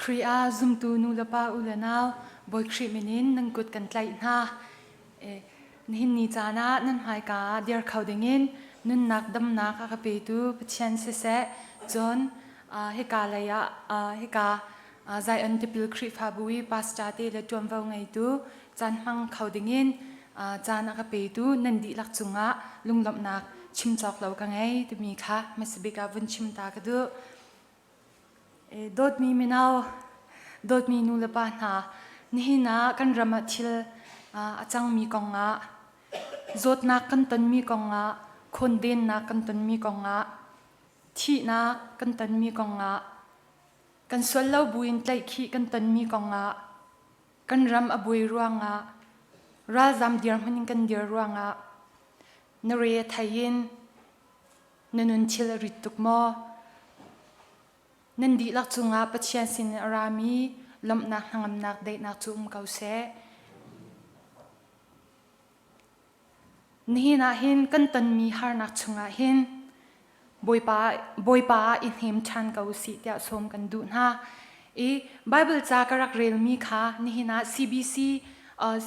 Khrih ah zumtu nu le pa u le nau Bawi Khrih min in nan kut kan tlaih hna. Nihin ni caan ah nan hmaika ah dir kho dingin nunnak damnak a ka petu Pathian siseh, cun hika lei ah hika Zion Tipil Khrihfabu i pastor te le ṭuanvo ngeitu caan hmang kho dingin caan a ka petu nan dihlak cungah lunglawmhnak chim cawk lo ka ngei timi kha hmasabik ah vun chim ta ka duh. Dawtmi mino, dawtmi nu le pa hna, nihin ah kan ram ah thil a cangmi kongah, zawtnak kan tonmi kongah, khawndennak kan tonmi kongah, thihnak kan tonmi kongah, kan sual lo buin tlaihkhih kan tonmi kongah, kan ram a buai ruangah, ralzam dirhmun in kan dir ruangah, na re a thei in Na nun thil a rit tuk maw? Nan dihlak cungah Pathian sin in a rami lawmhnak hnangamnak daihnak cu um ko seh. Nihin ah hin kan tonmi harnak chungah hin Bawipa, Bawipa ah i hnem ṭhan ko usih tiah sawm kan duh hna. I Bible ca ka rak relmi kha nihin ah CBC uh,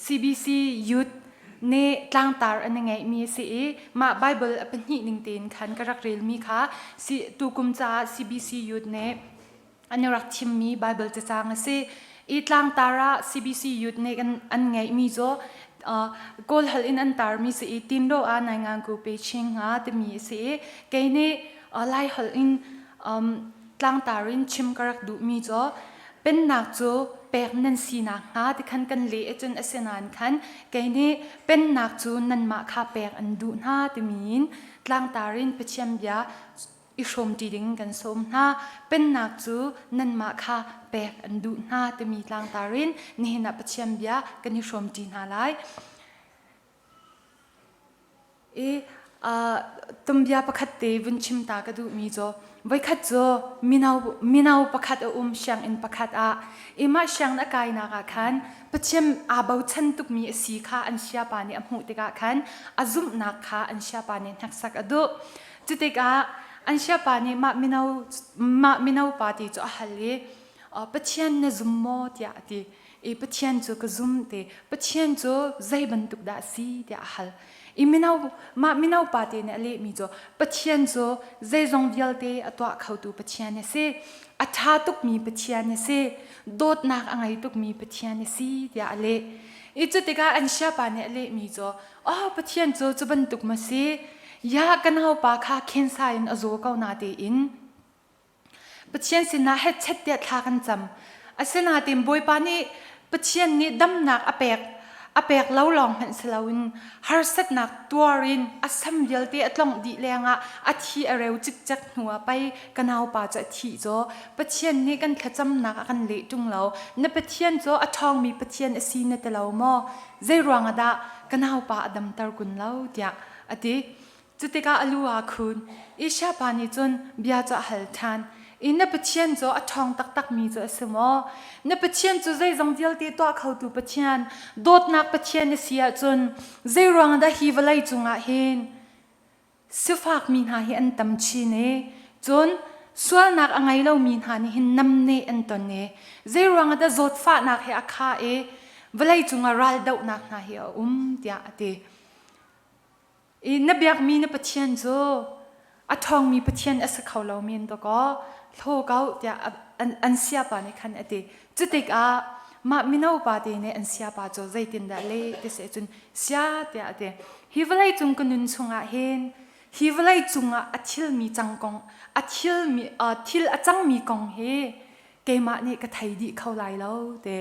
CBC Youth nih tlangtar an i ngeihmi a si i mah Bible a pahnih ning tein khan ka rak relmi kha si tukum caah CBC Youth nih an i rak thimmi Bible cacang a si. I tlangtar ah CBC Youth nih an ngeihmi cu Kawl holh in an tarmi si i Tinro ah nai ngang ku pe ching nga timi a si i kei nih Lai holh in tlangtar in chim ka rak duhmi cu pennak cu pek nan si nakhnga ti khan kan leh ahcun asinain khan kei nih pennak cu nanmah kha pek an duh hna timi in tlangtar in Pathian bia i hrawmṭi ding kan sawm hna. Pennak cu nanmah kha pek an duh hna timi tlangtar in nihin ah Pathian bia kan i hrawmṭi hna lai. I tumbia pakhat te vun chim ta ka duhmi cu voikhat cu mino mino pakhat a um sianginn pakhat ah i mah sianginn a kainak ah khan Pathian aa bochan tukmi a si kha an siapa nih a hmuh tikah khan a zumhnak kha an siapa nih hneksak a duh. Cutikah an siapa nih mah mino mah mino pa ti cu a hal i Pathian na zum maw tiah a ti. I Pathian cu ka zum ti. Pathian cu zei bantuk dah a si tiah a hal. I mino mah mino pa te nih a lehmi cu Pathian cu zeizong vialte a tuah khotu Pathian a si. A ṭha tukmi Pathian a si. Dawtnak a ngei tukmi Pathian a si tiah a leh. I cu tikah an siapa nih a lehmi cu oh Pathian cu cu bantuk ma si? Ya ka naupa kha khensa in a zaw ko na tein Pathian sinah hetchet tiah thla kan cam. Asinain Bawipa nih Pathian nih damnak a pek a pek lo lawng hmanh si loin harsatnak tuar in a sam vialte a tlongh dih lengah a thi a reu cikcek hnu ah pei ka naupa cu a thih caw Pathian nih kan thlacamnak a kan leh ṭung lo. Na Pathian cu a ṭhawngmi Pathian a si na ti lo maw? Zei ruangah dah ka naupa a damter kun lo tiah a ti. Cutikah a lu aa khun. Isha pa nih cun bia cu a hal ṭhan. I na Pathian cu a ṭhawng taktakmi cu a si maw? Na Pathian cu zeizong vialte tuah khotu Pathian, dawtnak Pathian a si ahcun zeiruang dah hi vawlei cungah hin sifakmi hna hi an tam chin i cun sualnak a ngei lomi hna nih hin namneh an ton i zeiruang dah zawtfahnak he a khah i vawlei cungah raldohnak hna hi a um tiah a ti. I na biakmi na Pathian cu a ṭhawngmi Pathian a si kho lo men dawkaw hlaw ko tiah an siapa nih khan a ti. Cutikah mah mino pa te nih an siapa cu zeitindah le ti seh cun sia tiah a ti. Hi vawlei cung ka nun chungah hin hi vawlei cungah a thilmi cang kong a thilmi thil a cangmi kong hi keimah nih ka thei dih kho lai lo te.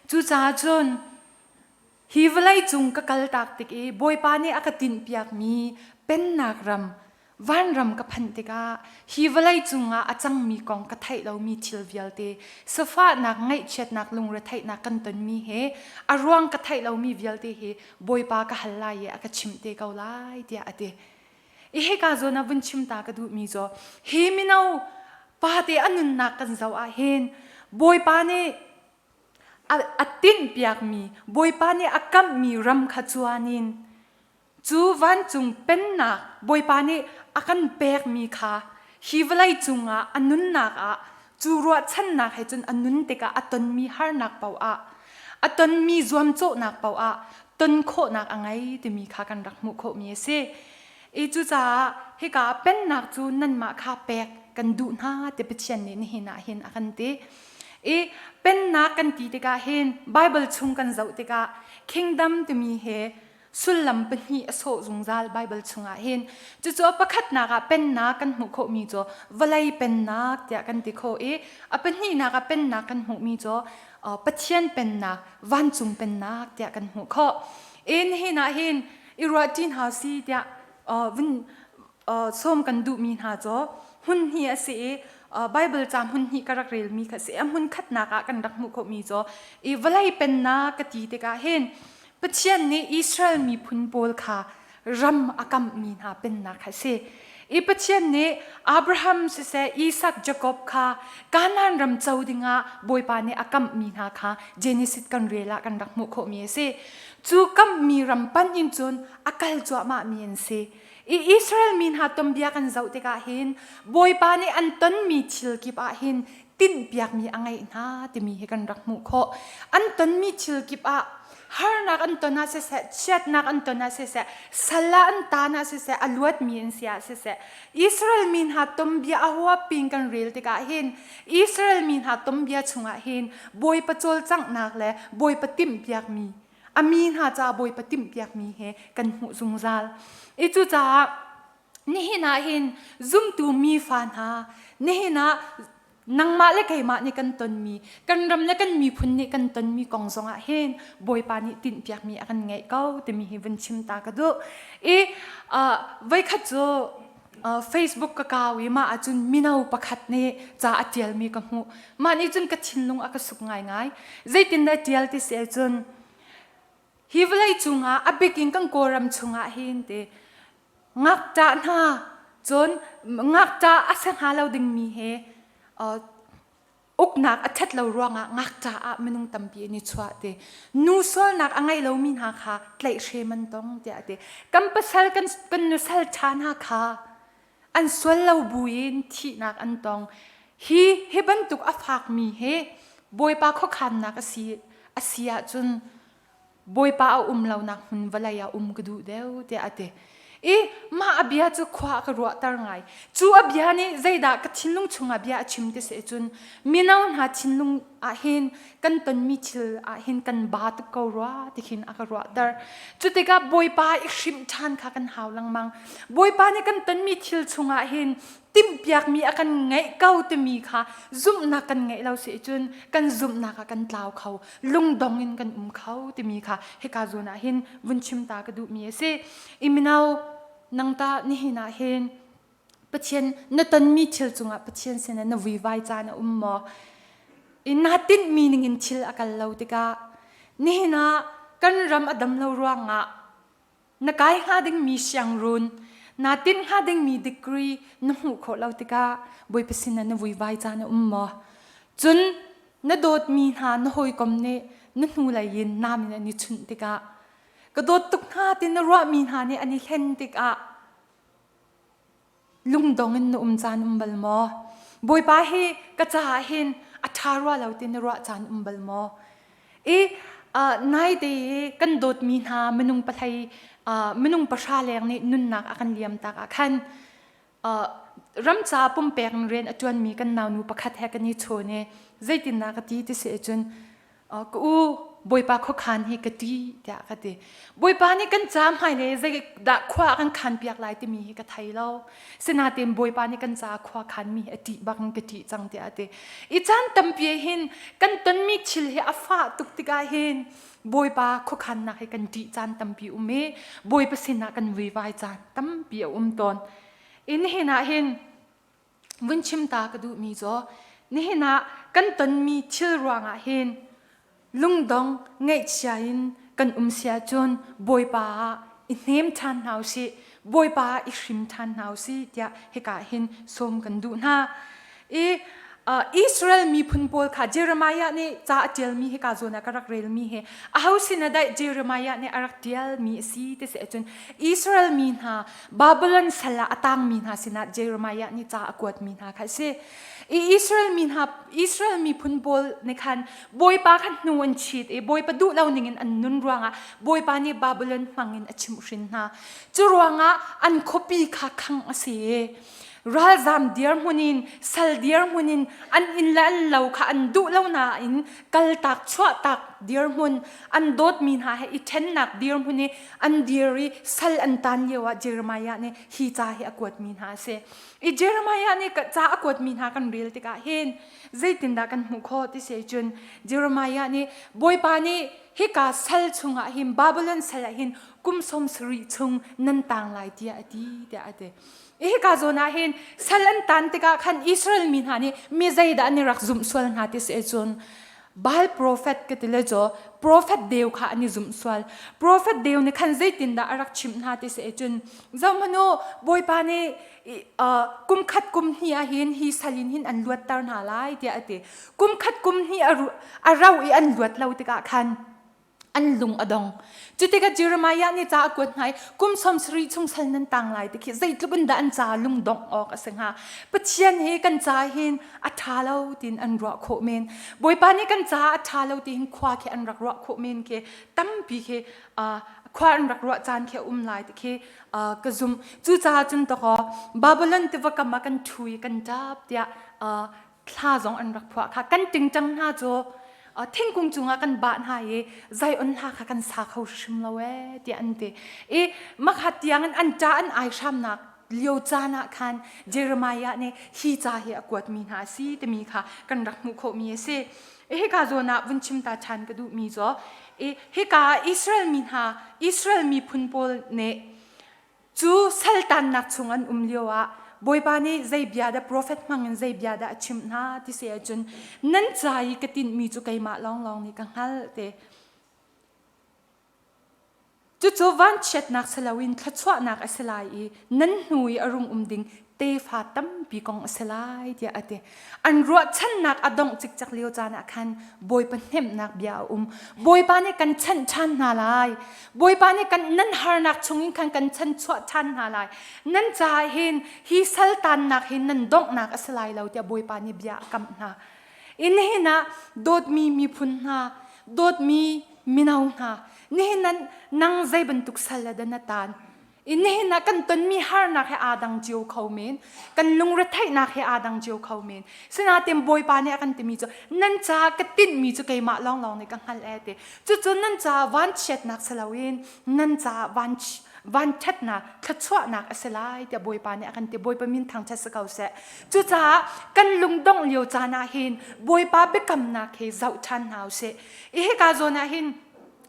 Cucaah cun Hi vawlei cung ka kaltak tik i Bawipa nih a ka tinhpiakmi pennak ram, vanram ka phanh tikah hi vawlei cungah a cangmi kong ka theih lomi thil vialte, sifahnak, ngaihchiatnak, lungretheihnak kan tonmi he a ruang ka theih lomi vialte hi Bawipa ka hal lai i a ka chimh te ko lai tiah a ti. I hika zawn ah vun chim ta ka duhmi cu hi mino pate a nunnak kan zoh ah hin Bawipa nih a tinhpiakmi Bawipa nih a kamhmi ram kha cuan in cu vancung pennak Bawipa nih a kan pekmi kha hi vawlei cungah a nunnak ah Cu ruahchannak he cun a nun tikah a tonmi harnak paoh ah, a tonmi zuamcawhnak paoh ah ton khawhnak a ngei timi kha kan rak hmuh khawhmi a si. I cucaah hika ah pennak cu nanmah kha pek kan duh hna ti Pathian nih nihin ah hin a kan ti. I pennak kan ti tikah hin Bible chung kan zoh tikah kingdom timi he sullam pahnih a sawh zungzal Bible chungah hin. Cucu a pakhatnak ah pennak kan hmuh khawhmi cu vawlei pennak tiah kan ti khawh i a pahnihnak ah pennak kan hmuhmi cu Pathian pennak, vancung pennak tiah kan hmuh khawh. In hin ah hin i ruahṭi hna si tiah vun sawm kan duhmi hna cu hmun hnih a si i Bible ca hmun hnih ka rak relmi kha si. A hmun khatnak ah kan rak hmuh khawhmi cu i vawlei pennak ka ti tikah hin Pathian nih Israel miphun pawl kha ram a kamhmi hna pennak kha a si. I Pathian nih Abraham siseh Isak Jakob kha Kanaan ram co dingah Bawipa nih a kamhmi hna kha Genesis kan rel ah kan rak hmuh khawhmi a si. Cu kamhmi ram panh in cun a kal cuahmahmi an si. I Israel mi hna tuanbia kan zoh tikah hin Bawipa nih an tonmi thil kip ah hin tinhpiakmi a ngeih hna timi hi kan rak hmuh khawh. An tonmi thil kip ah harnak an ton ah siseh, chiatnak an ton ah siseh, sal ah an taan ah siseh, a luatmi an si ah siseh, Israel mi hna tuanbia a huapin kan rel tikah hin Israel mi hna tuanbia chungah hin Bawipa cawlcanghnak le Bawipa timhpiakmi a mi hna caah Bawipa timhpiakmi he kan hmuh zungzal. I cucaah nihin ah hin zumtu mi fa hna nihin ah nangmah le keimah nih kan tonmi kan ram le kan miphun nih kan tonmi kong zongah hin Bawipa nih tinhpiakmi a kan ngeih ko timi hi vun chim ta ka duh i voikhat cu Facebook ka kau i mah ahcun mino pakhat nih ca a tialmi ka hmuh mah nih cun ka thinlung a ka suk ngaingai zeitindah tial ti si ahcun hi vawlei cungah a bikin kan Kawlram chungah hin ti ngakṭah hna cun ngakṭah a si hnga lo dingmi he uknak a ṭhat lo ruangah ngakṭah ah minung tampi an i chuah ti nu sualnak a ngei lomi hna kha tlaihhrem an tong tiah a ti kan pasal kan kan nusal ṭha hna kha an sual lo buin thihnak an tong hi hi bantuk a fakmi he Bawipa khuakhannak a si a si ahcun Bawipa a um lonak hmun vawlei ah um ka duh deuh tiah a ti. I mah a bia cu khua a ka ruahter ngai. Cu a bia nih zeidah ka thinlung chungah bia a chim ti si cun mino hna thinlung ah hin kan tonmi thil ah hin kan ba tuk ko rua ti khin a ka ruahter. Cu tikah Bawipa i hrimh ṭhan kha kan hau lengmang. Bawipa nih kan tonmi thil chungah hin timhpiakmi a kan ngeih ko timi kha zumhnak kan ngeih lo si cun kan zumhnak ah kan tlau kho lungdong in kan um kho timi kha hika zawn ah hin vun chim ta ka duhmi a si i mino nang ta nihin ah hin Pathian na tonmi thil cungah Pathian sinah na vuivai caan a um maw i naa tinhmi ningin thil a kal lo tikah nihin ah kan ram a dam lo ruangah Na kai hnga dingmi siangruun, naa tinh hnga dingmi degree na hmuh khawh lo tikah Bawipa sinah na vuivai caan a um maw? Cun na dawtmi hna na hawikom nih na hnulei in nam in an i chunh tikah ka dawt tuk hna ti na ruahmi hna nih an i hlen tikah lungdong in na um caan um bal maw? Bawipa hi ka caah hin a ṭha rua lo ti na ruah caan um bal maw? I naite i kan dawtmi hna minung pahlei minung pahra leng nih nunnak a kan liam tak ah khan ram ca pumpek in rian a ṭuanmi kan naunu pakhat he kan i chawn i zeitindah ka ti ti si ahcun Ka u, Bawipa khuakhan hi ka ṭih tiah ka ti. Bawipa nih kan ca hmailei zeidah khua a kan khanpiak lai timi hi ka thei lo. Sinain Bawipa nih kan ca khua khanmi hi a ṭih bak in ka ṭih cang tiah a ti. I caan tampi hin kan tonmi thil hi a fah tuk tikah hin Bawipa khuakhannak hi kan ṭih caan tampi um i Bawipa sinah kan vuivai caan tampi a um tawn. I nihin ah hin vun chim ta ka duhmi cu nihin ah kan tonmi thil ruangah hin lungdong ngaihchia in kan um si ahcun Bawipa ah i hnem ṭhan hna usih Bawipa ah i hrim ṭhan hna usih tiah hika hin sawm kan duh hna i. Israel miphun pawl kha Jeremiah nih ca a ṭialmi hika zawn ah ka rak relmi hi aho sin ah dah Jeremiah nih a rak ṭialmi a si ti si ahcun Israel mi hna Babylon sal ah a tangmi hna sinah Jeremiah nih ca a kuatmi hna kha a si. I Israel mi hna Israel miphun pawl nih khan Bawipa kha hnu an chit i Bawipa duh lo ningin an nun ruangah Bawipa nih Babylon hmangin a chimhhrin hna. Cu ruangah an khuapi kha khangh a si i ralzam dirhmun in sal dirhmun in an inn le an lo kha an duh lo nain kaltak chuahtak dirhmun an dawtmi hna he i ṭhennak dirhmun i an dir i sal an tan lio ah Jeremiah nih hi ca hi a kuatmi hna a si. I Jeremiah nih ca a kuatmi hna kan rel tikah hin zeitindah kan hmuh khawh ti si cun Jeremiah nih Bawipa nih hika sal chungah hin Babylon sal ah hin kum sawm sarih chung nan tang lai tiah a ti tiah a ti. Hika zawn ah hin sal an tan tikah khan Israel mi hna nih mi zeidah an i rak zumh sual hna ti si cun Baal profet ka ti le caw profet deu kha an i zumh sual. Profet deu nih khan zeitindah a rak chimh hna ti si cun zohhmanh u Bawipa nih kum khat kum hnih ah hin hi sal in hin an luatter hna lai tiah a ti. Kum khat kum hnih a rau i an luat lo tikah khan an lung a dong. Cutikah Jeremiah nih ca a kuat hna i kum sawm sarih chung sal nan tang lai ti khi zeitluk in dah an ca lung dongh awk a si hnga. Pathian hi kan ca hin a ṭha lo tiin an ruah khawh men. Bawipa nih kan ca a ṭha lo tiin khua khi an rak ruah khawh men khi tampi khi khua an rak ruah caan khi a um lai ti khi ka zumh. Cucaah cun takaw Babylon tiva kam ah kan ṭhu i kan ṭap tiah thla zong an rak phuah kha kan tingtang hna cu thingkung cungah kan bah hna i Zion hla kha kan sa kho hrim lo ee tiah an ti i makhat tiangin an ṭa an ai hramnak lio caan ah khan Jeremiah nih hi ca hi a kuatmi hna a si timi kha kan rak hmuh khawhmi a si. Hika zawn ah vun chim ta ṭhan ka duhmi cu i hika Israel mi hna Israel miphun pawl nih Cu saltannak chung an um lio ah Bawipa nih zei bia dah profet hmang in zei bia dah a chimh hna ti si ahcun nan ca i ka tinhmi cu keimah lawnglawng nih ka hngalh te. Cucu vanchiatnak si loin thluachuahnak a si lai i nan hnu i a rung um ding tefa tampi kong a si lai tiah a ti. An ruahchannak a dongh cikcek lio caan ah khan Bawipa hnemhnak bia a um. Bawipa nih kan chanh ṭhan hna lai. Bawipa nih kan nan harnak chungin khan kan chanchuah ṭhan hna lai. Nan caah hin hi saltannak hi nan donghnak a si lai lo tiah Bawipa nih bia a kamh hna. In nihin ah dawtmi miphun hna, dawtmi mino hna, nihin nan nang zei bantuk sal ah dah na taan? Nihin ah kan tonmi harnak he aa dang cio kho men. Kan lungretheihnak he aa dang cio kho men. Sinain Bawipa nih a kan timi cu nan ca ka tinhmi cu keimah lawnglawng nih ka hngalh ee ti. Cucu nan ca vanchiatnak si loin nan ca van vanṭhatnak, thluachuahnak a si lai tiah Bawipa nih a kan ti. Bawipa min thangṭhat si ko seh. Cucaah kan lungdongh lio caan ah hin Bawipa biakamnak hi zoh ṭhan hna u sih. I hika zawn ah hin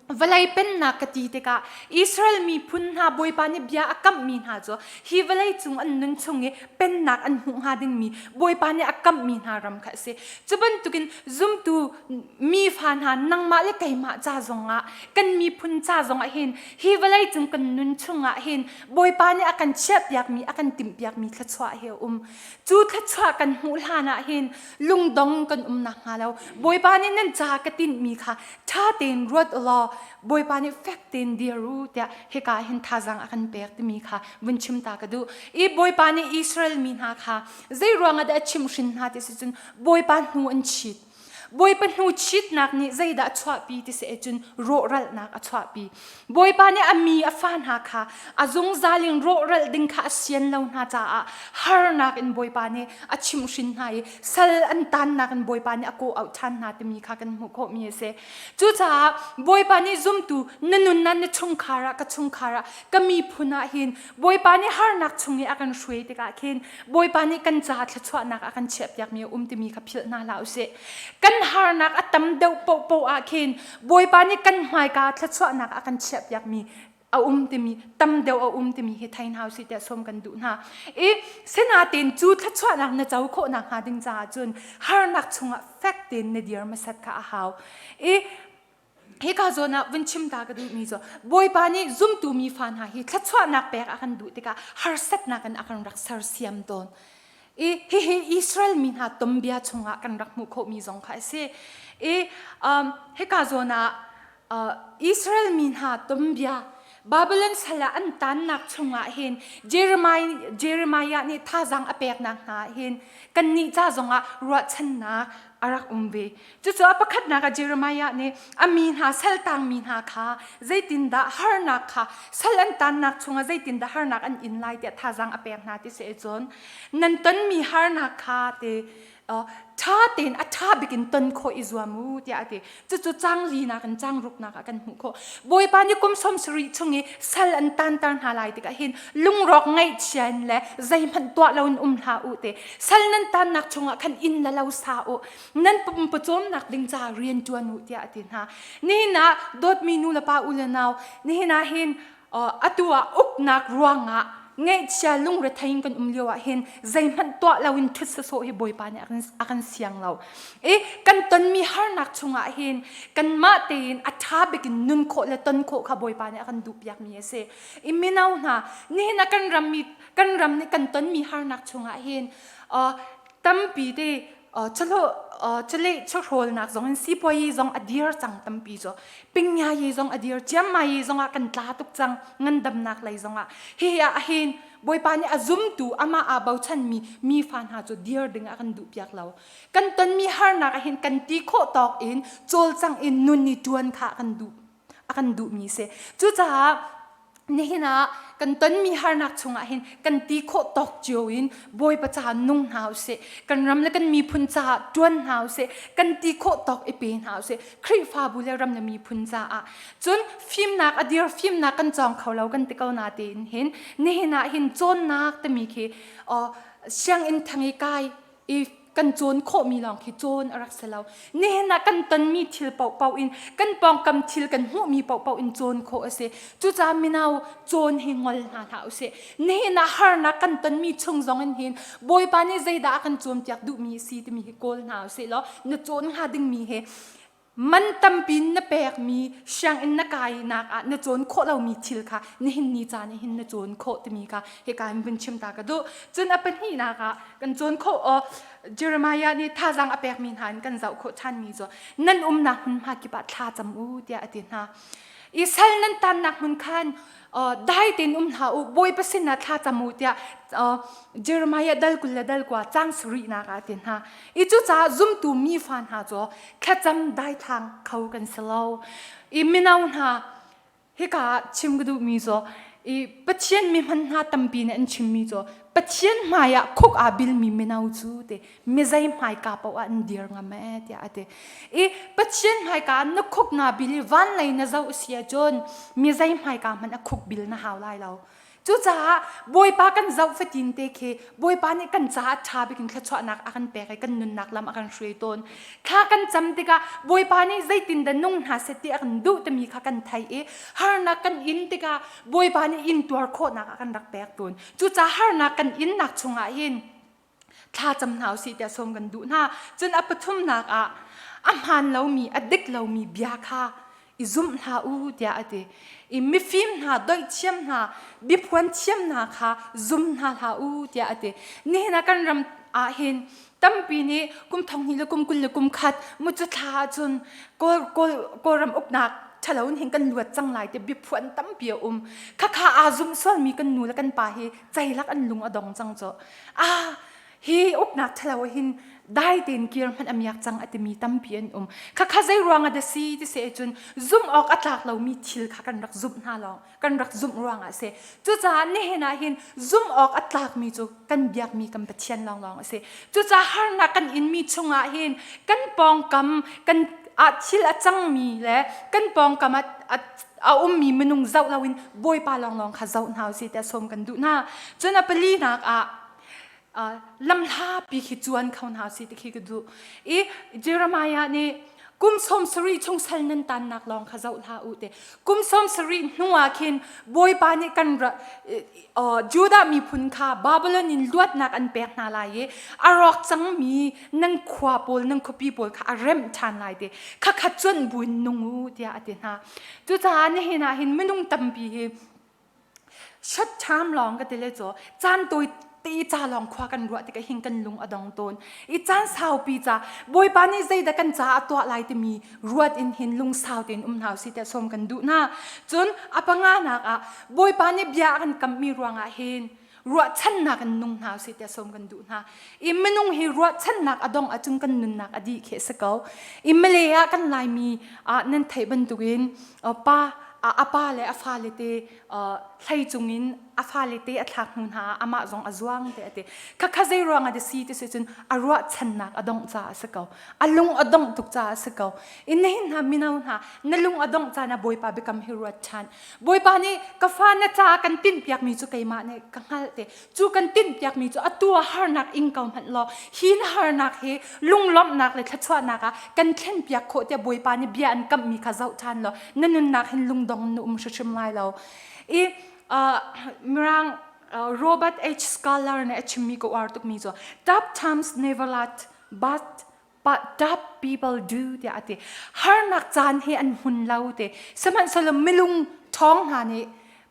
Vawlei pennak ka ti tikah Israel miphun hna Bawipa nih bia a kamhmi hna cu hi vawlei cung an nun chung i pennak an hmuh hnga dingmi Bawipa nih a kamhmi hna ram kha a si. Cu bantukin zumtu mi fa hna nangmah le keimah ca zongah kan miphun ca zongah hin hi vawlei cung kan nun chungah hin Bawipa nih a kan chiahpiakmi a kan timhpiakmi thluachuah hi a um. Cu thluachuah kan hmuh hlan ah hin lungdong kan um nakhnga lo Bawipa nih nan ca ka tinhmi kha ṭha tein ruat u law Bawipa nih fek tein dir u tiah hika ah hin thazaang a kan pek timi kha vun chim ta ka duh. I Bawipa nih Israel mi hna kha zei ruangah dah a chimhhrin hna ti si cun Bawipa hnu an chit. Bawipa hnu chitnak nih zeidah a chuahpi ti si cun rawhralhnak a chuahpi. Bawipa nih a mi a fa hna kha a zungzal in rawhral ding kha a sian lo hna caah harnak in Bawipa nih a chimhhrin hna i sal an tannak in Bawipa nih a kawh auh ṭhan hna timi kha kan hmuh khawhmi a si. Cucaah Bawipa nih zumtu na nunnak na chungkhar ah ka chungkhar ah ka miphun ah hin Bawipa nih harnak chung i a kan hruai tikah khin Bawipa nih kan ca thluachuahnak a kan chiahpiakmi a um timi kha philh hna hlah usih. Kan harnak a tam deuh paohpaoh ah khin Bawipa nih kan hmaika thluachuahnak a kan chiahpiakmi a um timi tam deuh a um timi hi thei hna usih tiah sawm kan duh hna. I sinain cu thluachuahnak na co khawh nakhnga ding caah cun harnak chungah fek tein na dir hmasat kha a hau. I hika zawn ah vun chim ta ka duhmi cu Bawipa nih zumtu mi fa hna hi thluachuahnak pek a kan duh tikah harsatnak in a kan rak sersiam tawn. I hihi Israel mi hna tombia chungah kan rak hmuh khawhmi zong kha a si. I um, hika zawn ah uh, Israel mi hna tombia Babylon sal ah an tannak chungah hin Jeremiah, Jeremiah nih thazaang a peknak hna hin kannih ca zongah ruahchannak a rak um ve. Cucu a pakhatnak ah Jeremiah nih a mi hna saltangmi hna kha zeitindah harnak kha sal an tannak chungah zeitindah harnak an in lai tiah thazaang a pek hna ti si cun nan tonmi harnak kha te ṭha tein a ṭha bik in ton khawh i zuam u tiah a ti. Cucu cang linak in cang ruknak ah kan hmuh khawh. Bawipa nih kum 70 chung i sal an tanter hna lai tikah hin lungrawk ngaihchia in le zeihmanh tuah loin um hlah u te. Sal nan tannak chungah khan inn le lo sa u. Nan pumpawcawmnak ding caah rian ṭuan u tiah a ti hna. Nihin ah dawtmi nu le pa u le nau nihin ah hin atu ah uknak ruangah ngaihchia lungrethei in kan um lio ah hin zeihmanh tuah loin ṭhut sawsawh hi Bawipa nih a kan siang lo. I kan tonmi harnak chungah hin kanmah tein a ṭha bik in nun khawh le ton khawh kha Bawipa nih a kan duhpiakmi a si. I mino hna nihin ah kan rammi kan ram nih kan tonmi harnak chungah hin tampi te chawleh chawhrawlnak zong in sipuayi zong a dir cang tampi cu pingyayi zong a dir chiammayi zong ah kan tla tuk cang ngandamnak lei zong ah hihi ah hin Bawipa nih a zumtu amah aa bochanmi mi fa hna cu dir ding ah kan duh piak lo kan tonmi harnak ah hin kan ti khawh tawk in cawlcang in nun ni tuan kha kan duh a kan duhmi si cucaah nihin ah kan tonmi harnak chungah hin kan ti khawh tawk cio in Bawipa caah nung hna usih kan ram le kan miphun caah ṭuan hna usih kan ti khawh tawk i pe hna usih Khrihfabu le ram le miphun caah cun fimnak a dir fimnak kan cawng kho lo kan ti ko na tein hin nihin ah hin cawnnak timi khi sianginn thang i kai i kan cawn khawhmi lawng khi cawn a rak si lo. Nihin ah kan tonmi thil paohpaoh in kan pawngkam thil kan hmuhmi paohpaoh in cawn khawh a si. Cucaah mino cawn hi ngol hna hlah usih. Nihin ah harnak kan tonmi chung zong in hin Bawipa nih zeidah a kan cawnpiak duhmi a si timi hi kawl hna usih law na cawn hnga dingmi hi man tampi na pekmi sianginn na kainak ah na cawn khawh lomi thil kha nihin ni caan ah hin na cawn khawh timi kha hika in vun chim ta ka duh. Cun a pahnihnak ah kan cawn khawh aw Jeremiah nih thazaang a pekmi hna in kan zoh khawh ṭhanmi cu nan umnak hmunhma kip ah thla cam u tiah a ti hna. I sal nan tannak hmun khan dai tein um hlah u Bawipa sinah thla cam u tiah Jeremiah dal 20 le dal 9 cang sarihnak ah a ti hna. I cucaah zumtu mi fa hna cu thlacam daithlang kho kan si lo. I mino hna hika ah chim ka duhmi cu i Pathian mi hman hna tampi nih an chimmi cu Pathian hmai ah khuk aa bilmi mino cu te mizei hmaika paoh ah an dir ngam ee tiah a ti. I Pathian hmaika ah na khuk naa bil i van lei na zoh si ahcun mizei hmaika hmanh a khuk bil na hau lai lo. Cucaah Bawipa kan zoh fatin te khi Bawipa nih kan caah ṭha bik in thluachuahnak a kan pek i kan nunnak lam a kan hruai tawn. Thla kan cam tikah Bawipa nih zeitindah nung hna seh ti a kan duh timi kha kan thei i harnak kan in tikah Bawipa nih intuar khawhnak a kan rak pek tawn. Cucaah harnak kan innak chungah hin thla cam hna usih tiah sawm kan duh hna. Cun a pathumnak ah a hmaan lomi, a dik lomi bia kha i zumh hlah u tiah a ti. I mifim hna, doih thiam hna, biaphuan thiam hna kha zum hna hlah u tiah a ti. Nihin ah kan ram ah hin tampi nih kum 20 le kum 20 le kum khat mucu thla ahcun Kawl, Kawl, Kawlram uknak ṭhalo in hin kan luat cang lai ti biaphuan tampi a um. Khakha aa zumh sualmi kan nu le kan pa hi ceilak an lung a dong cang cu. Ah hi uknak ṭhalo hin dai tein kir hmanh a miak cang a timi tampi an um. Khakha zei ruang ah dah si ti si ahcun zumh awk a tlak lomi thil kha kan rak zumh hna lawng kan rak zumh ruang ah a si. Cucaah nihin ah hin zumh awk a tlakmi cu kan biakmi kan Pathian lawnglawng a si. Cucaah harnak kan inmi chungah hin kan pawngkam kan ah thil a cangmi le kan pawngkam ah a ummi minung zoh loin Bawipa lawnglawng kha zoh hna usih tiah sawm kan duh hna. Cun a palinak ah lamhlapi khi cuan kho hna usih ti khi ka duh. I Jeremiah nih kum 70 chung sal nan tannak lawng kha zoh hlah u te. Kum 70 hnu ah khin Bawipa nih kan Judah miphun kha Babylon in luatnak an pek hna lai i a rawk cangmi nan khua pawl nan khuapi pawl kha a remh ṭhan lai te. Khakha cuanh buin nung u tiah a ti hna. Cucaah nihin ah hin minung tampi hi short term lawng ka ti le cu caan tawi. te ca lawng khua kan ruah tikah hin kan lung a dong tawn. I caan saupi ca Bawipa nih zeidah kan ca a tuah lai timi ruat in hin lungsau tein um hna usih tiah sawm kan duh hna. Cun a panganak ah Bawipa nih bia a kan kamhmi ruangah hin ruahchannak in nung hna usih tiah sawm kan duh hna. I minung hi ruahchannak a dong ahcun kan nunnak a dih khi a si ko. I Malay ah kan Laimi ah nan theih bantukin pa a pa le a fale te hlei cungin a fale te a thlak hnu hna ah amah zong a zuang te a ti. Khakha zei ruangah dah si ti si cun a ruahchannak a dongh caah a si ko. A lung a dongh tuk caah a si ko. I nihin hna mino hna na lung a dongh caan ah Bawipa biakam hi ruat ṭhan. Bawipa nih ka fa na ca kan tinhpiakmi cu keimah nih ka hngalh te. Cu kan tinhpiakmi cu atu ah harnak ing ko hmanh law hi na harnak hi lunglawmhnak le thluachuahnak ah kan thlenpiak khawh tiah Bawipa nih bia an kamhmi kha zoh ṭhan law na nunnak hin lungdong na um hrimhrim lai lo. I Mirang Robert H. Scholar nih a chimmi ka uar tukmi cu tough times never last but but tough people do tiah a ti. Harnak caan hi an hmun lo te. Sihmanhsehlaw milung ṭhawng hna nih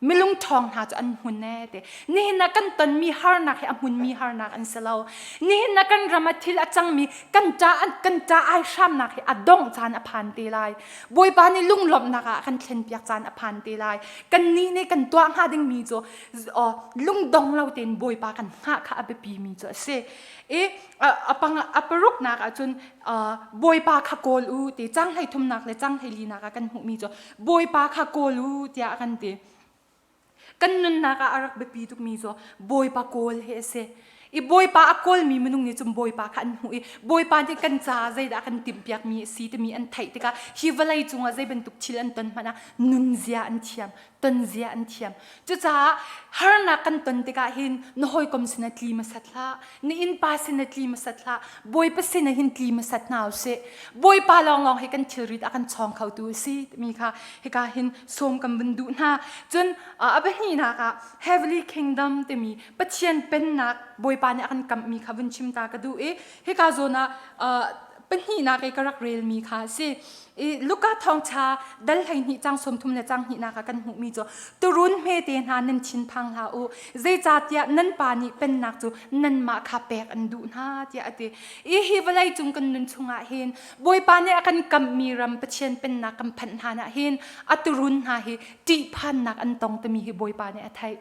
milung ṭhawng hna cu an hmun ee te. Nihin ah kan tonmi harnak hi a hmunmi harnak an si lo. Nihin ah kan ram ah thil a cangmi kan ṭa kan ṭa ai hramnak hi a dongh caan a phan te lai. Bawipa nih lunglawmhnak ah a kan thlenpiak caan a phan te lai. Kannih nih kan tuah hnga dingmi cu lungdong lo tein Bawipa kan hngah kha a biapimi cu a si. I a paruknak ahcun Bawipa kha kawl u ti cang hlei thumnak le cang hlei linak ah kan hmuhmi cu Bawipa kha kawl u tiah a kan ti. Kan nunnak ah a rak biapi tukmi cu Bawipa kawl hi a si. I Bawipa a kawlmi minung nih cun Bawipa kha an hmuh i Bawipa nih kan caah zeidah a kan timhpiakmi a si timi an theih tikah hi vawlei cungah zei bantuk thil an ton hmanh ah nunzia an thiam, tonzia an thiam. Cucaah harnak kan ton tikah hin na hawikom sinah tli hmasat hlah, na innpa sinah tli hmasat hlah, Bawipa sinah hin tli hmasat hna usih. Bawipa lawnglawng hi kan thilrit a kan chawng khotu a si timi kha hika hin sawm kan vun duh hna. Cun a pahnihnak ah Heavenly Kingdom timi Pathian pennak Bawipa nih a kan kamhmi kha vun chim ta ka duh i hika zawn ah pahnihnak i ka rak relmi kha a si. I Luka thawngṭha dal 12 cang 30 le cang hnihnak ah kan hmuhmi cu turun hmete hna nan thinphang hlah u zeicahtiah nan pa nih pennak cu nanmah kha pek an duh hna tiah a ti. I hi vawlei cung kan nun chungah hin Bawipa nih a kan kamhmi ram Pathian pennak kan phanh hlan ah hin a turun hna hi ṭihphannak an tong timi hi Bawipa nih a theih.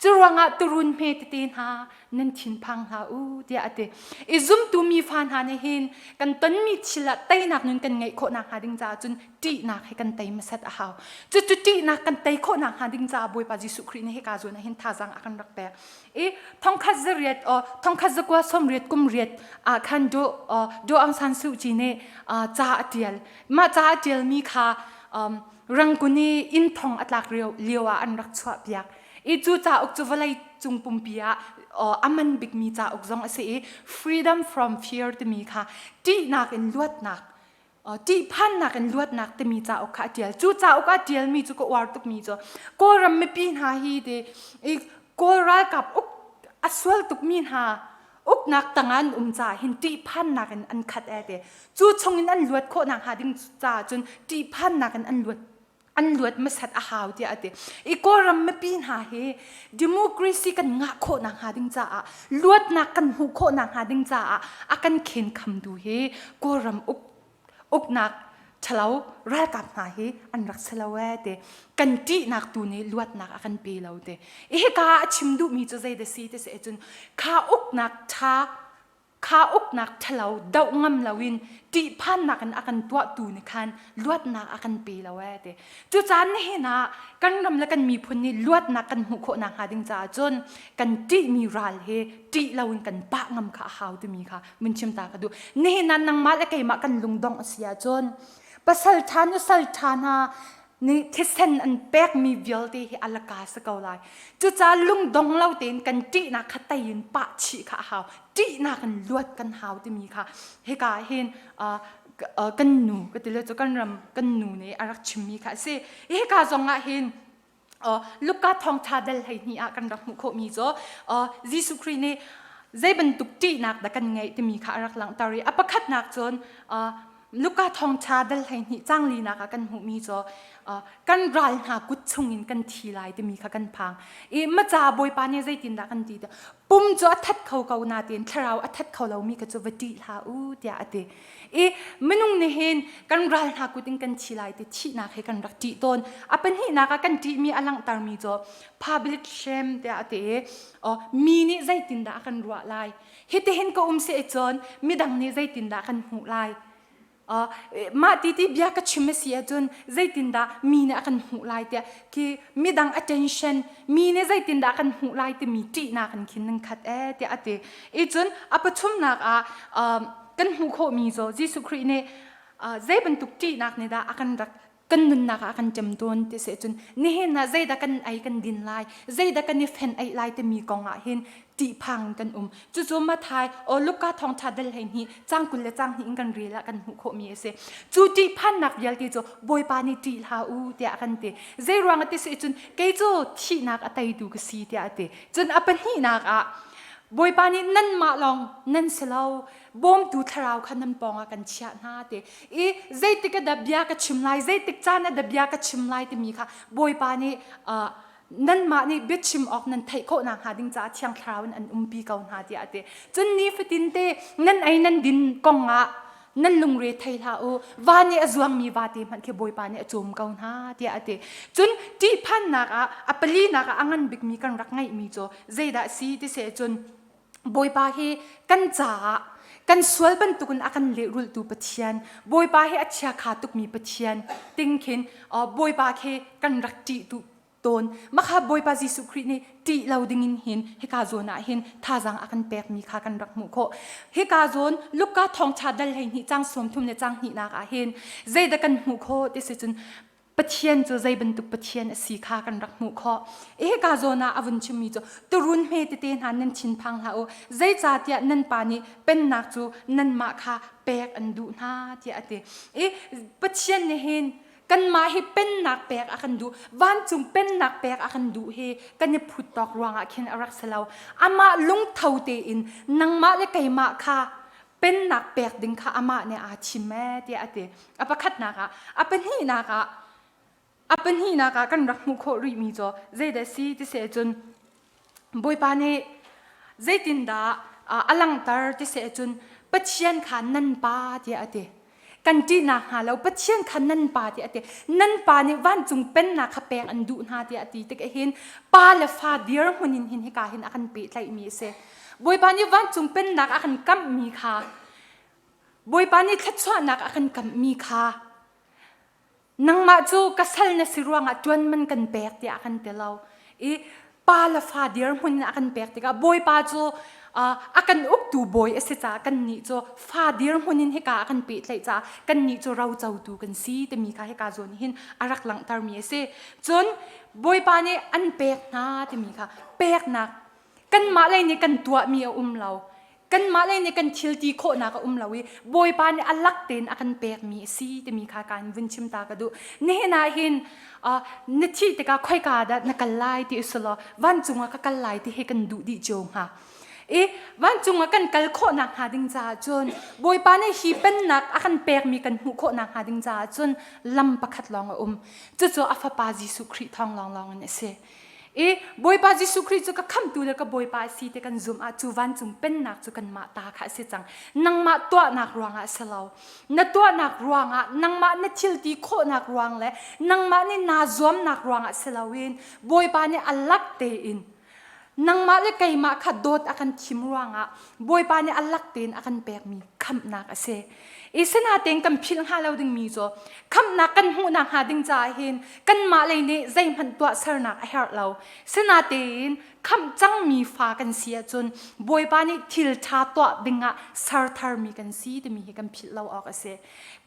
Cu ruangah turun hme tete hna nan thinphang hlah u tiah a ti. I zumtu mi fa hna nih hin kan tonmi thil ah teinak nun kan ngeih khawh nakhnga ding caah cun ṭihnak hi kan tei hmasat a hau. Cucu ṭihnak kan tei khawh nakhnga ding caah Bawipa Jesuh Khrih nih hika zawn ah hin thazaang a kan rak pek. I thongkhat zariat o thongkhat zakua sawmriat kum riat ah khan Do Do Aung San Suu Kyi nih ca a ṭial. Mah ca a ṭialmi kha Rangoon i inn thong a tlak lio ah an rak chuahpiak. I cu cauk cu vawlei cung pumpi ah a man bikmi cauk zong a si i Freedom from Fear timi kha ṭihnak in luatnak ṭihphannak in luatnak timi cauk kha a ṭial. Cu cauk a ṭialmi cu ka uar tukmi cu Kawlram mipi hna hi ti i Kawl ralkap uk a sual tukmi hna uknak tangah an um caah hin ṭihphannak in an khat ee ti. Cu chungin an luat khawh nakhnga ding caah cun ṭihphannak in an luat an luat hmasat a hau tiah a ti. I Kawlram mipi hna hi democracy kan ngah khawh nakhnga ding caah luatnak kan hmuh khawh nakhnga ding caah a kan khenkhamtu hi Kawlram uk uknak ṭhalo ralkap hna hi an rak si lo ee ti kan ṭihnak tu nih luatnak a kan pe lo ti. I hika ah a chim duhmi cu zei dah si ti si ahcun kha uknak ṭha kha uknak ṭhalo doh ngam loin ṭihphannak in a kan tuahtu nih khan luatnak a kan pe lo ee ti. Cucaah nihin ah kan ram le kan miphun nih luatnak kan hmuh khawh nakhnga ding caah cun kan ṭihmi ral hi ṭih loin kan pah ngam kha a hau timi kha mun chim ta ka duh. Nihin ah nangmah le keimah kan lungdongh a si ahcun pasal ṭha nusal ṭha hna nih thisen an pekmi vialte hi a laka si ko lai. Cucaah lungdong lo tein kan ṭihnak kha tei in pah chih kha a hau. Ṭihnak in luat kan hau timi kha hika ah hin kan nu ka ti le cu kan ram kan nu nih a rak chimmi kha a si. Hika zong ah hin Luka thawngṭha dal 12 ah kan rak hmuh khawhmi cu Jesuh Khrih nih zei bantuk ṭihnak dah kan ngeih timi kha a rak langhter i a pakhatnak cun. Luka thawngṭha dal 12 cang linak ah kan hmuhmi cu kan ral hna kut chungin kan thi lai timi kha kan phang. I maca Bawipa nih zeitindah kan ti pum cu a that kho ko nain thlarau a that kho lomi kha cu va ṭih hlah u tiah a ti. I minung nih hin kan ral hna kut in kan thi lai ti thihnak hi kan rak ṭih tawn. A pahnihnak ah kan ṭihmi a langhtermi cu public shame tiah a ti i mi nih zeitindah a kan ruah lai? Hitihin ka um si cun midang nih zeitindah kan hmuh lai? Uh, mah ti ti bia ka chim a si ahcun zeitindah mi nih a kan hmuh lai tiah khi midang attention mi nih zeitindah kan hmuh lai timi ṭihnak in khin nan khat ee tiah a ti. I cun a pathumnak ah um, kan hmuh khawhmi cu Jesuh Khrih nih uh, zei bantuk ṭihnak nih dah a kan rak kan nunnak ah kan ṭem tawn ti si cun nihin ah zeidah kan ei kan din lai zeidah kan i fen ei lai timi kong ah hin ṭihphang kan um cucu Mathai o Luka thawngṭha dal 12 cang 20 le cang hnih in kan rel ah kan hmuh khawhmi a si cu ṭihphannak vialte cu Bawipa nih ṭih hlah u tiah a kan ti zei ruang ah ti si cun kei cu thihnak a teitu ka si tiah a ti cun a pahnihnak ah Bawipa nih nanmah lawng nan si lo bawmtu thlarau kha nan pawngah kan chiah hna ti i zeitik ah dah bia ka chim lai zeitik caan ah dah bia ka chim lai timi kha Bawipa nih uh, nanmah nih biachim awk nan theih khawh nakhnga ding caah thiang thlarau in an umpi ko hna tiah a ti cun nifatin te nan ei nan din kong ah nan lungre thei hlah u va nih a zuangmi vate hmanh khi Bawipa nih a cawm ko hna tiah a ti cun ṭihphannak ah a palinak ah a ngan bikmi kan rak ngeihmi cu zeidah si ti seh cun Bawipa hi kan caah kan sual bantukin a kan lehrulhtu Pathian Bawipa hi a chiakha tukmi Pathian ting khin Bawipa khi kan rak ṭih tu tawn makha Bawipa Jesuh Khrih nih ṭih lo dingin hin hika zawn ah hin thazaang a kan pekmi kha kan rak hmuh khawh hika zawn Luka thawngṭha dal 12 cang 30 le cang hnihnak ah hin zeidah kan hmuh khawh ti si cun Pathian cu zei bantuk Pathian a si kha kan rak hmuh khawh. Hika zawn ah a vun chimmi cu turun hme tete hna nan thinphang hlah u zeicahtiah nan pa nih pennak cu nanmah kha pek an duh hna tiah a ti. I Pathian nih hin kanmah hi pennak pek a kan duh vancung pennak pek a kan duh hi kan i phut tawk ruangah khin a rak si lo amah lungtho tein nangmah le keimah kha pennak pek ding kha amah nih aa thim ee tiah a ti. A pakhatnak ah, a pahnihnak ah, a pahnihnak ah kan rak hmuh khawh rihmi cu zeidah si ti seh cun Bawipa nih zeitindah a langhter ti seh cun Pathian kha nan pa tiah a ti. Kan ṭihnak hnga lo Pathian kha nan pa tiah a ti. Nan pa nih vancung pennak kha pek an duh hna tiah a ti tik hin pa le fa dirhmun in hin hika hin a kan pehtlaihmi a si. Bawipa nih vancung pennak a kan kamhmi kha Bawipa nih thluachuahnak a kan kamhmi kha nangmah cu ka sal na si ruangah ṭuan man kan pek tiah a kan ti lo i pa le fa dirhmun in a kan pek tikah Bawipa cu a kan uktu bawi a si caah kannih cu fa dirhmun in hika a kan pehtlaih caah kannih cu rocotu kan si timi kha hika zawn hin a rak langhtermi a si. Cun Bawipa nih an pek hna timi kha peknak kanmah lei nih kan tuahmi a um lo kanmah lei nih kan thil ti khawhnak a um lo i bawipa nih a lak tein a kan pekmi a si timi kha kaan vun chim ta ka duh nihin ah hin na thih tikah khoika dah na kal lai ti usulaw vancung ah ka kal lai ti hi kan duh dih cio hnga i vancung ah kan kal khawhnak hnga ding caah cun bawipa nih hi pennak a kan pekmi kan hmuh khawhnak hnga ding caah cun lam pakhat lawng a um cucu a fapa Jesuh Khrih thawng lawnglawng in a si I Bawipa Jesuh Khrih cu ka khamhtu le ka Bawipa a si ti kan zumh ah cu vancung pennak cu kanmah ta kha a si cang. Nangmah tuahnak ruangah a si lo. Na tuahnak ruangah, nangmah na thil ti khawhnak ruang le nangmah nih naa zuamnak ruangah si loin Bawipa nih a lak tein nangmah le keimah kha dawt a kan thim ruangah Bawipa nih a lak tein a kan pekmi khamhnak a si. I sinatein kan philh hnga lo dingmi cu khamhnak kan hmuhnak hnga ding caah hin kanmah lei nih zeihmanh tuahsernak a herh lo. Sinatein khamh cangmi fa kan si ahcun Bawipa nih thil ṭha tuah dingah ser tharmi kan si timi hi kan philh lo awk a si.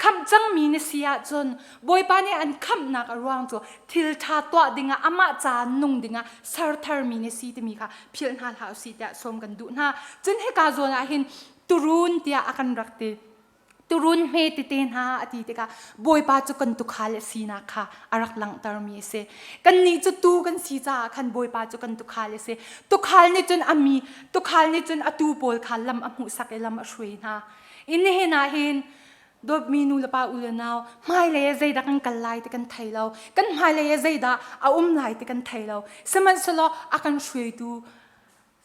Khamh cangmi na si ahcun Bawipa nih an khamhnak a ruang cu thil ṭha tuah dingah amah ca nung dingah ser tharmi na si timi kha philh hna hlah usih tiah sawm kan duh hna. Cun hika zawn ah hin turun tiah a kan rak ti turun hme tete hna a ti tikah bawipa cu kan tukhal a sinak kha a rak langhtermi a si kannih cu tu kan si caah khan bawipa cu kan tukhal a si tukhal nih cun a mi tukhal nih cun a tu pawl kha lam a hmuhsak i lam a hruai hna i nihin ah hin. Dawtmi nu le pa u le nau, hmailei ah zeidah kan kal lai ti kan thei lo. Kan hmailei ah zeidah a um lai ti kan thei lo. Sihmanhsehlaw a kan hruaitu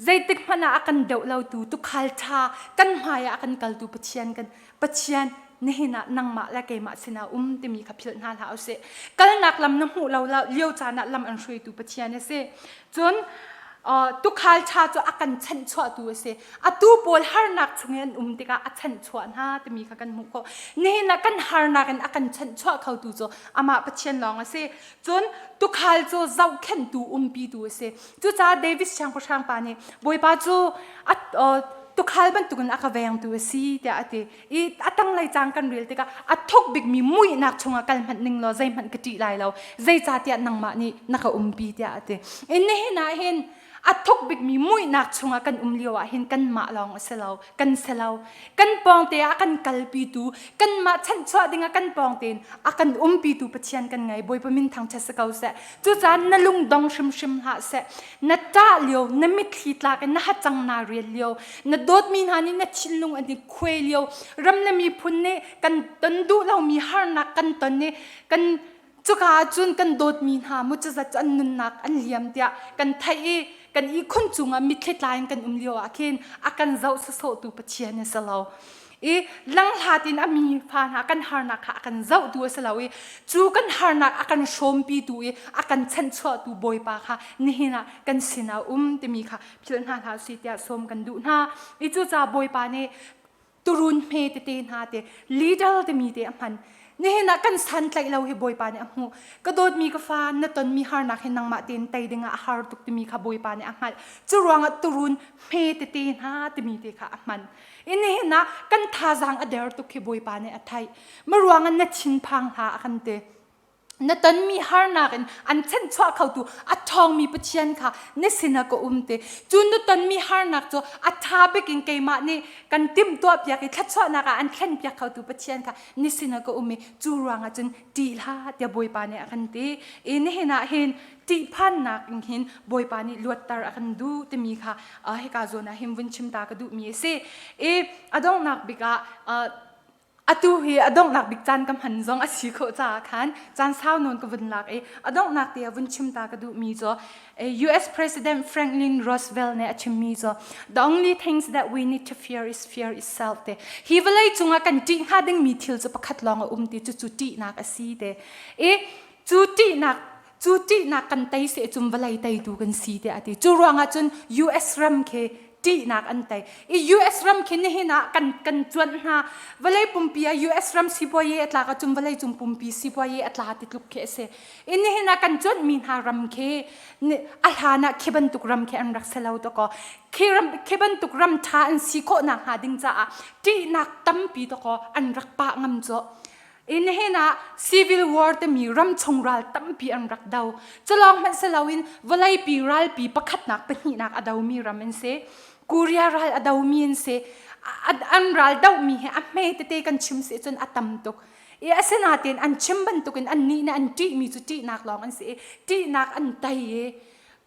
zeitik hmanh ah a kan deuh lotu tukhal ṭha kan hmai ah a kan kaltu Pathian kan Pathian nihin ah nangmah le keimah sinah um timi kha philh hna hlah usih. Kalnak lam na hmuh lo lio caan ah lam an hruaitu Pathian a si. Cun tukhal ṭha cu a kan chanhchuahtu a si. Atu pawl harnak chung i an um tikah a chanhchuah hna timi kha kan hmuh khawh. Nihin ah kan harnak in a kan chanhchuah khotu cu amah Pathian lawng a si. Cun tukhal cu zohkhenhtu umpitu a si. Cucaah David siangpahrang pa nih Bawipa cu a tukhal bantukin a ka vengtu a si tiah a ti. I a tanglei caang kan rel tikah a thuk bikmi muihnak chungah kal hmanh ning law zeihmanh ka ṭih lai lo. Zeicahtiah nangmah nih na ka umpi tiah a ti. I nihin ah hin a thuk bikmi muihnak chungah kan um lio ah hin kanmah lawng a si lo, kan si lo. Kan pawngte ah a kan kalpitu, kanmah chanhchuah dingah kan pawngte in a kan umpitu Pathian kan ngei. Bawipa min thangṭhat si ko seh. Cucaah na lungdong hrimhrim hlah seh. Na ṭah lio, na mitthli tlak in na hacang naa rial lio, na dawtmi hna nih na thinlung an i khuai lio, ram le miphun nih kan ton duh lomi harnak kan ton i kan cuka ah cun kan dawtmi hna mu cuzat cu an nunnak an liam tiah kan theih i kan ihkhun cungah mitthli tla in kan um lio ah khin a kan zoh sawsawhtu Pathian a si lo. I langhlat in a mi fa hna kan harnak kha a kan zohtu a si lo i cu kan harnak a kan hrawmpitu i a kan chanhchuahtu Bawipa kha nihin ah kan sinah um timi kha philh hna hlah usih tiah sawm kan duh hna. I cucaah Bawipa nih turun hme tete hna te leader timi te a hman. Nihin ah kan santlaih lo hi Bawipa nih a hmuh. Ka dawtmi ka fa na tonmi harnak hi nangmah tein tei dingah a har tuk timi kha Bawipa nih a hngalh. Cu ruangah turun hme tete hna timi te kha a hman. I nihin ah kan thazaang a der tuk hi Bawipa nih a theih. Maruang ah na thinphang hlah a kan ti. Na tonmi harnak in an chanhchuah khotu a ṭhawngmi Pathian kha na sinah ka um te. Cu na tonmi harnak cu a ṭha bik in keimah nih kan timhtuah piak i thluachuahnak ah an thlen piak khotu Pathian kha na sinah ka um i cu ruangah cun ṭih hlah tiah Bawipa nih a kan ti. I nihin ah hin ṭihphannak in hin Bawipa nih luatter a kan duh timi kha hika zawn ah hin vun chim ta ka duhmi a si. I a donghnak bik ah atu hi a donghnak bik caan ka hman zong a si khawh caah khan caan sau nawn ka vun lak i a donghnak te ah vun chim ta ka duhmi cu US President Franklin Roosevelt nih a chimmi cu the only things that we need to fear is fear itself te hi vawlei cungah kan ṭih hnga dingmi thil cu pakhat lawng a um ti cucu ṭihnak a si te i cu ṭihnak cu ṭihnak kan tei seh cun vawlei teitu kan si tiah a ti cu ruangah cun US ram khi ṭihnak an tei i US ram khi nihin ah kan kan cuanh hna vawlei pumpi ah US ram sipuayi a tlak ahcun vawlei cung pumpi sipuayi a tla ti tluk khi a si i nihin ah kan cuanhmi hna ram khi a hlan ah khi bantuk ram khi an rak si lo to kaw khi ram khi bantuk ram ṭha an si khawh nak hnga ding caah ṭihnak tampi to kaw an rak pah ngam cu In hin ah civil war timi ramchung ral tampi an rak do. Culawng hmanh si loin vawleipi ralpi pakhatnak pahnihnak a domi ram an si. Korea ral a domi an si. An ral dohmi hi a hme tete kan chim si cun a tam tuk. I asinain an chim bantukin an nih nih an ṭihmi cu ṭihnak lawng an si i ṭihnak an tei i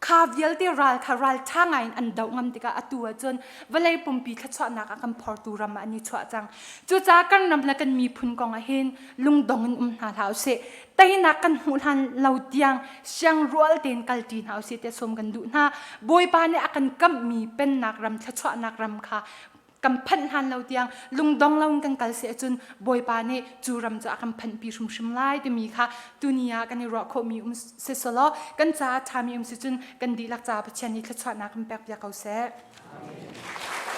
kha vialte ral kha ral ṭha ngai in an doh ngam tikah atu ahcun vawlei pumpi thluachuahnak a kan phortu ram ah an i chuah cang. Cucaah kan ram le kan miphun kong ah hin lungdong in um hna hlah usih. Teinak kan hmuh hlan lo tiang siangrual tein kalṭi hna usih tiah sawm kan duh hna. Bawipa nih a kan kamhmi pennak ram thluachuahnak ram kha kan phanh hlan lo tiang lungdong lo in kan kal si ahcun Bawipa nih cu ram cu a kan phanhpi hrimhrim lai timi kha tuni ah kan i ruah khawhmi um si selaw kan caah ṭhami um si cun kan dihlak caah Pathian nih thluachuahnak kan pek piak ko seh. Amen.